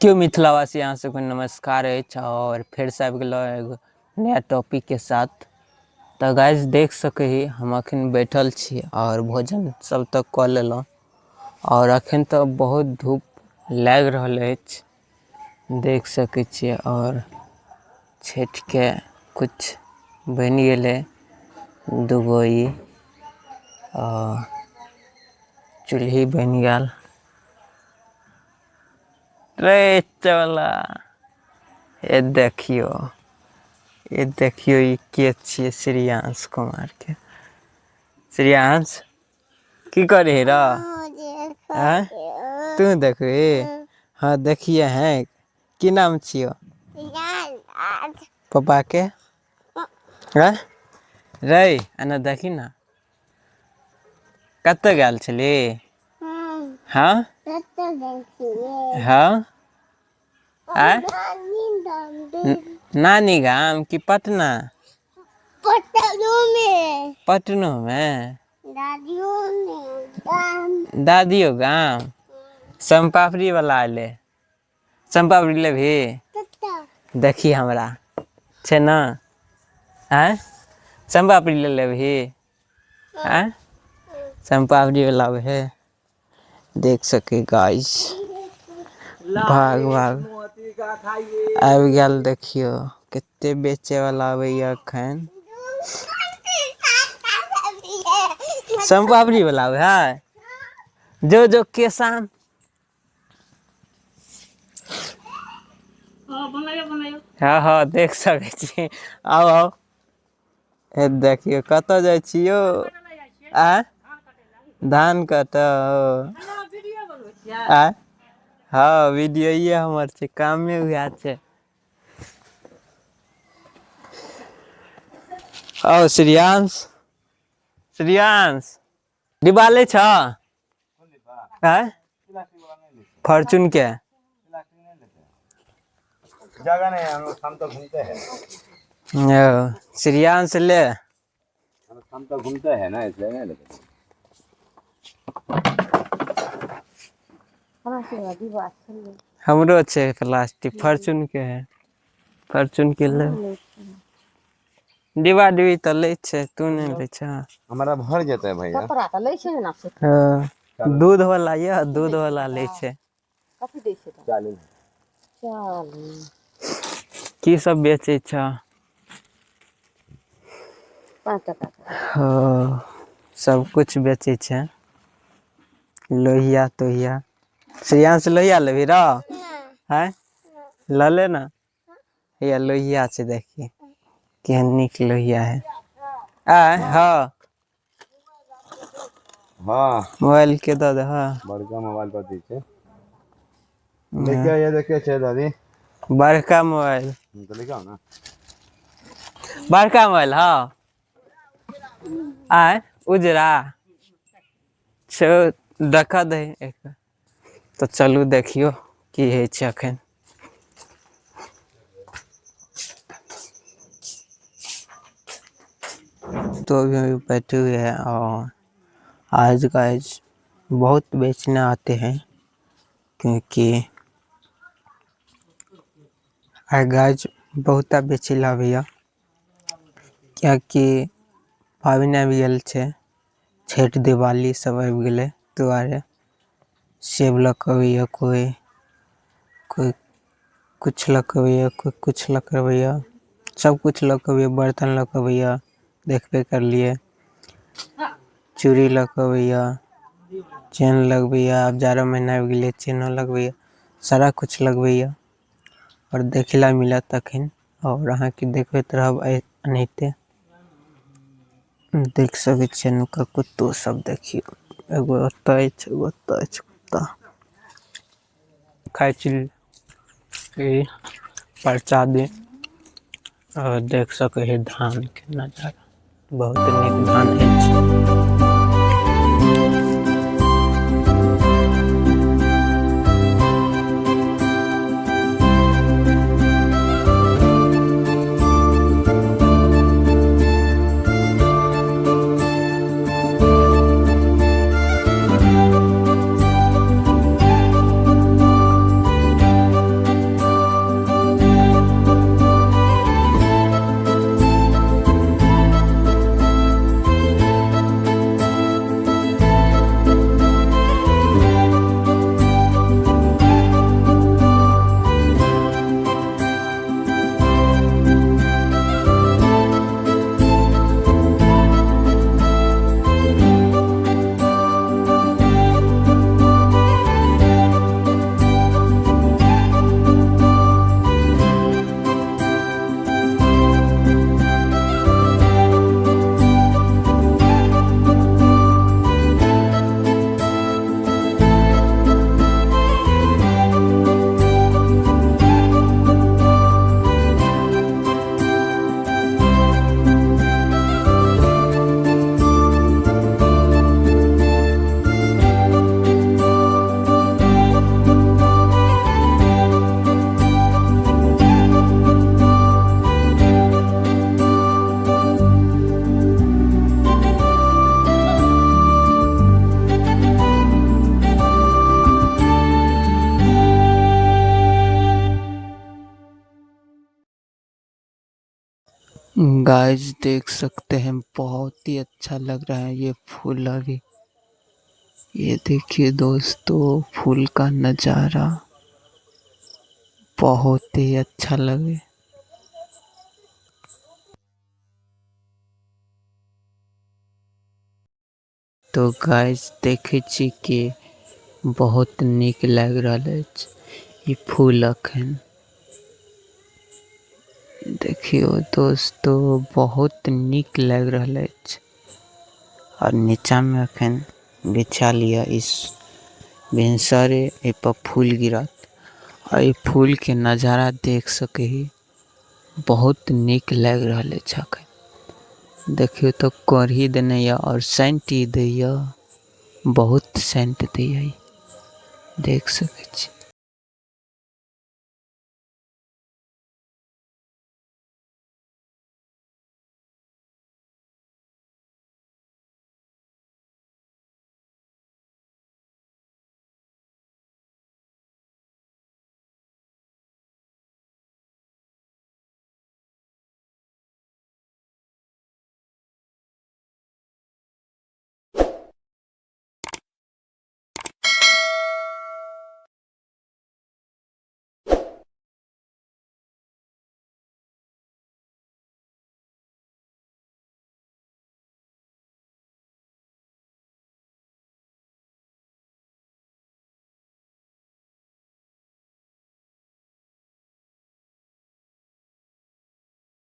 क्यों मिथिलावासी अहाँ सबके नमस्कार अछि और फेर से आबि गेलहुँ एगो नया टॉपिक के साथ। तऽ गाइस देख सकै ही हम अखन बैठल छी और भोजन सब तऽ कऽ लेलहुँ और अखन तऽ बहुत धूप लागि रहल अछि, देख सकै छियै। और छठिके कुछ बनि गेलै दूगो ई चूल्ही बनि गेल रे चला। ये देखियो, ये देखियो ई के छियै श्रेयांश कुमार के। श्रेयांश की करे र? आँय तू देखबी? हाँ देखिए हैं। की नाम छियो पापा के? आँय रे एना देखी ना, कतऽ गेल छली? हाँ हाँ आँय नानी गाम कि पटना? पटनो में दादियो गाम। सोनपापड़ी वाला अयलै, सोनपापड़ी लेबही? देखी हमरा छै ना। आँय सोनपापड़ी ले लेबही? आँय सोनपापड़ी वाला आबै है। देख सके गाइस भाग भाग आबि गेल। देखियो कते बेचे वाला आबैया अखन। सोनपापड़ी वाला आबै है। जो जो केसान। हाँ हाँ देख सकै छी। आउ आउ ए देखियो कतऽ जाइ छी यौ? आँय धान कटऽ? आँय हाँ वीडियो हमर छै, कामे उएह छै। आउ श्रेयांश, श्रेयांश डिब्बा लै छ? आँय फॉर्चून के जगह नहीं है, हम लोग शाम तक घूमते हैं। ओ, श्रेयांश ले। हम शाम तक घूमते हैं ना, इसलिए नहीं लेते। हमरो छै प्लास्टिक फॉर्चून के है, फॉर्चून के ले। डिब्बा डिब्बी तऽ लै छै, तू नहि लै छ? हमारा भर जाता है भैया। कपड़ा तऽ लै छै ने। हाँ, दूध वाला यऽ, दूध वाला लै छै। कथी दै छै? 40। 40। की सब बेचै छ? 5 टका। हाँ, सब कुछ बेचै छै। लोहिया तोहिया। श्रेयांश लोहिया लेबही र? हैं लऽ ले ना। हैया लोहिया छै, देखी केहन नीक लोहिया है। आय हाँ हाँ मोबाइल के दऽ दे। हाँ बड़का मोबाइल पर दी छै। देखिए ये देखिए छै दादी बड़का मोबाइल। तो लेके आओ ना बड़का मोबाइल। हाँ आय उजरा छौ, देखऽ दही एक। तऽ चलू देखियौ की होइ छै अखन। तो अभी अभी बैठे हुए हैं और आज गाइस बहुत बेचने आते हैं, क्योंकि आज गाइस बहुत बेचे ला भैया, कियाकि पाबनि आबि गेल छै, छठि दिवाली सब आबि गेलै, दुआरे सेब लऽ कऽ अबैया, कोइ कोइ कुछ लऽ कऽ अबैया, कोइ कुछ लऽ कऽ अबैया, सब कुछ लऽ कऽ अबैया, बर्तन लऽ कऽ अबैया, देखबे करलियै, चूड़ी लऽ कऽ अबैया, चेन लगबैया। आब जाड़ा महीना आबि गेलै, चेनो लगबैया, सारा कुछ लगबैया और देखै ला मिलत अखन। और अहाँके देखबैत रहब एनाहिते। देख सकै छियै एनुका कुत्तो सब, देखियौ एगो ओतऽ अछि, एगो ओतऽ अछि कुत्ता। खाइ छी ई प्रसादी और देख सकै छी धान के नजारा, बहुत नीक धान अछि। गाइस देख सकते हैं बहुत ही अच्छा लग रहा है ये फूल अभी। ये देखिए दोस्तों फूल का नजारा बहुत ही अच्छा लगे। तो गाइस देखे छी कि बहुत निक लाग रहल अछि ई फूल अखन। देखियो दोस्तों बहुत निक लाग रहल अछि और नीचा में अखन बिछाल ये इस भिनसरे ए पर फूल गिरत और ई फूल के नजारा देख सके ही बहुत निक लाग रहल अछि अखन। देखियो तो कोढ़ी देने ये और सेंट देय बहुत सेंट देय देख सके छी।